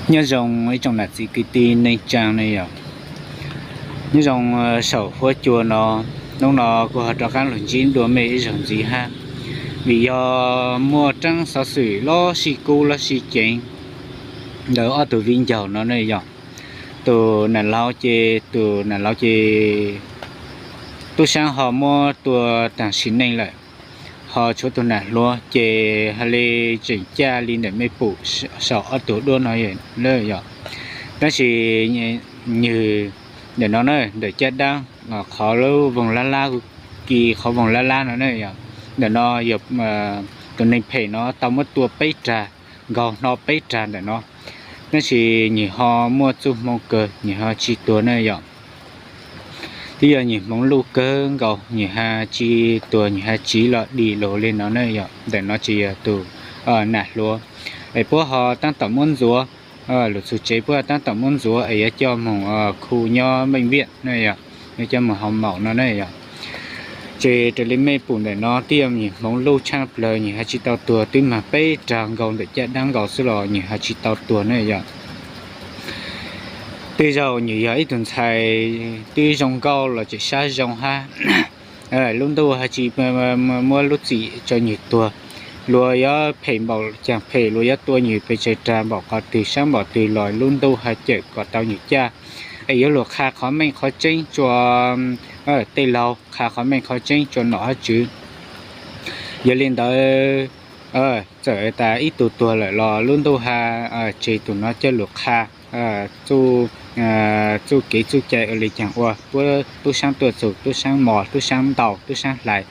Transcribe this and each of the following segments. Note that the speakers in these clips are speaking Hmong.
Nyob zoo ib tsoom nam txiv kwv tij neej tsaa ne yom. Nyob zoo saum huab cua no, hnub no kuv ho rov qaab lug ntsib dua mej ib zaug ntxiv hab, vim yog muaj rab xov xwm lub sij kub lub sij ceev ntawm ob tug viv ncaus no ne yom. Tus nam laug ces, tus nam laug ces tub saab ho muab tua taag sim neej lawm, ho tshuav tug nam hluas ces hab le tseem caj li ntawm mej pum saum ob tug duab no yom. Tab sis nwg ntawm no na, ntawm caj dab, qhov lub voog lab lab, kis qhov voog lab lab no na yom, ntawm no yog tus neeg phem no tau muab tua peb rag, nkaug hno peb rag ntawm no, tab sis nwg ho muaj txuj hmoo kawg, nwg ho tsi tuag ne yom. Twb yog nwg hmoov luj kawg nkaus, nwg ha tsi tuag, nwg ha tsiv los dim lug le no ne yom. Ntawm no ces yog tus nam hluas, es puab ho taab tom muab ntxuav, lug txug tsev puab taab tom muab ntxuav es yuav coj moog khu nyob meej viaj ne yom, yuav coj moog hoo maum no ne yom. Ces raws li mej pum ntawm no twb yog nwg hmoov luj tshaaj plawg, nwg ha tsi tau tuag, twb mag peb rag nkaug ntawm caj dab nkaus xwb los nwg ha tsi tau tuag ne yom. Tej zaum nwg yog ib tug ntxhais twb zoo nkauj los tseem sab zoo hab, lub ntuj ha tsi muab lub txim rua nwg tuag. Luag yuav phem npaum caag phem, luag yuav tua nwg pes tsawg rag npaum qhov twg sab npaum twg los lub ntuj ha cawm kom tau nwg caj, es yuav lug qha qhov meej qhov tseeb rua tej laug, qha qhov meej qhov tseeb rua nom hab tswv. Yog li ntawd, txawm tas ib tug tuag lawm los lub ntuj ha tseg tus no coj lug qha txuj kev txuj cai ua le caag ua, puab tub saab tuaj txug, tub saab mos, tub saab ntaus, tub saab hlais,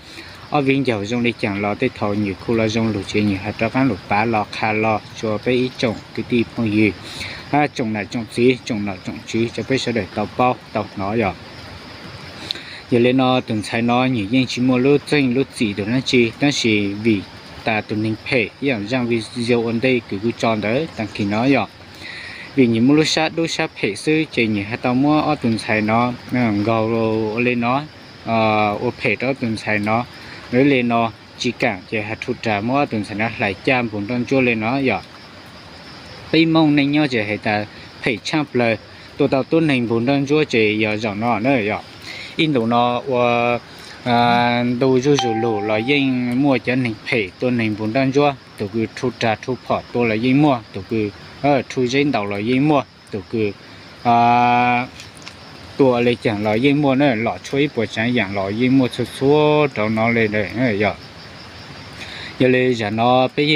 ob viv ncaus zoo le caag los tej thaum nwg khu los zoo lug ces nwg ha rov qaab lug pav los qha los rua peb ib tsoom kwv tij phooj ywg, hab tsoom nam tsoom txiv, tsoom nom tsoom tswv rua peb sawv daws tau paub tau hnov yom. Yog li no tus ntxhais no nwg yeej tsi muaj lub txeej lub txim tus dlaab tsi, tab sis vim tas tus neeg phem ib yaam zaaj video ua ntej kws kuv tso ntawd taag kis no yom, vim nwg muaj lub sab dub sab phem xwb ces nwg ha tau muab ob tug ntxhais no nkaug ua le no, ua phem rua ob tug ntxhais no. Ua le no tsi kaam ces ha rhu rag muab ob tug ntxhais no hlais caj npug nroj ntsuab le no yom. Peb Moob neej nyob ces has tas phem tshaaj plawg, tua tau tub neeg npug nroj ntsuab ces yog zaum no na yom. Ib ntus no ua ntu zuj zug lug los yeej muaj cov neeg phem tua neeg npug nroj ntsuab, tus kws rhu rag rhu phom tua los yeej muaj, tus kws rhu zeb ntaus los yeej muaj, tus kws tua le caag los yeej muaj na, lom tshuaj ib puas tsaav yaam los yeej muaj txhua txhua rau no le yom. Yog li zaum no peb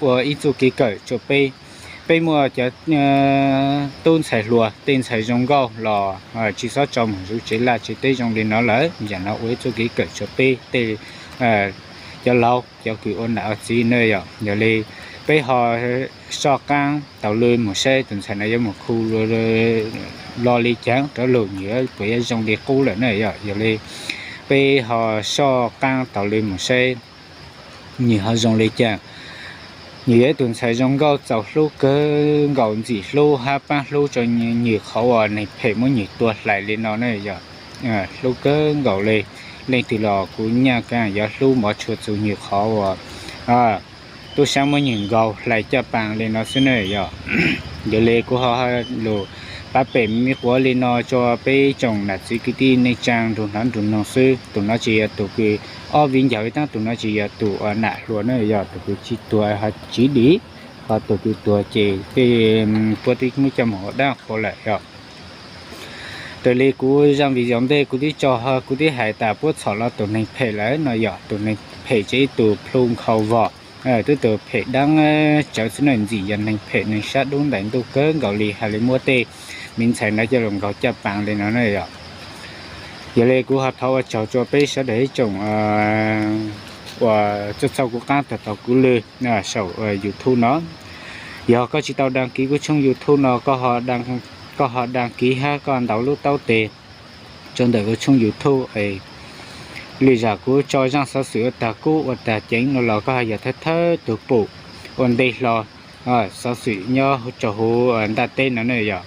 ua ib txuj kev kawm rua peb, peb muaj cov tub ntxhais hluas tej ntxhais zoo nkauj los tsi xob tso moog zuv tsev laj tsev teb zoo li no lawm. Zaum no ua ib txuj kev kawm rua peb tej cov laug cov kws ua nam ua txiv na yom. Yog li peb ho soj qaab taug lw moog saib tus ntxhais no yuav moog khu lo li caag rov lug, nwg puas yuav zoo li qub lawm na yom. Yog li peb ho soj qaab taug lw moog saib nwg ho zoo li caag. Nwg yog ib tug ntxhais zoo nkauj txaus hlub kawg nkaus, ntxim hlub hab paab hlub rua nwg qhov uas neeg phem muab nwg tua hlais li no na yom. Hlub kawg nkaus le, leej twg los kuv nyaj kaam yuav hlub mov tshua txug nwg qhov uas tub saab muab nwg nkaug hlais caj paas li no xwb na yom. Yog li kuv ho lug pab pem me quav li no rua peb tsoom nam txiv kwv tij neej tsaa nrug hnov nrug noog xwb. Tus no tsis yog tus kws ob viv ncaus ib taab, tus no tsis yog tus nam hluas na yom, tus kws tsis tuag ho tsiv dim, ho tus kws tuag ces tej puab twb muab coj moog ua dab qhua lawm yom. Raws li kuv zaaj video ntej kuv twb tso, kuv twb has tas puab txhom los tus neeg phem lawm no yom, tus neeg phem ces ib tug plhu nkhaus vog, twb tus phem dlaab tsawv xwb na, ntxim yog neeg phem neeg sab dub ntais ntuj kawg nkaus li has li muab tej me ntxhais no coj lug nkaug caj paas li no na yom. Yog li kuv ho thov ua tsaug rua peb sawv daws ib tsoom uas txawj txhawb kuv qaab taug taug kuv lw saum YouTube no. Yog koj tsis tau đăng ký kuv tshooj YouTube no, koj ho đăng ký hab koj ntaus lub taub tes rua ntawm kuv tshooj YouTube, li zag kuv tso zaaj xov xwm ua taag kub ua taag ceev no los koj ho yog thawj thawj tug pum ua ntej hlo xov xwm nyob rua huv ntaaj teb no na yom.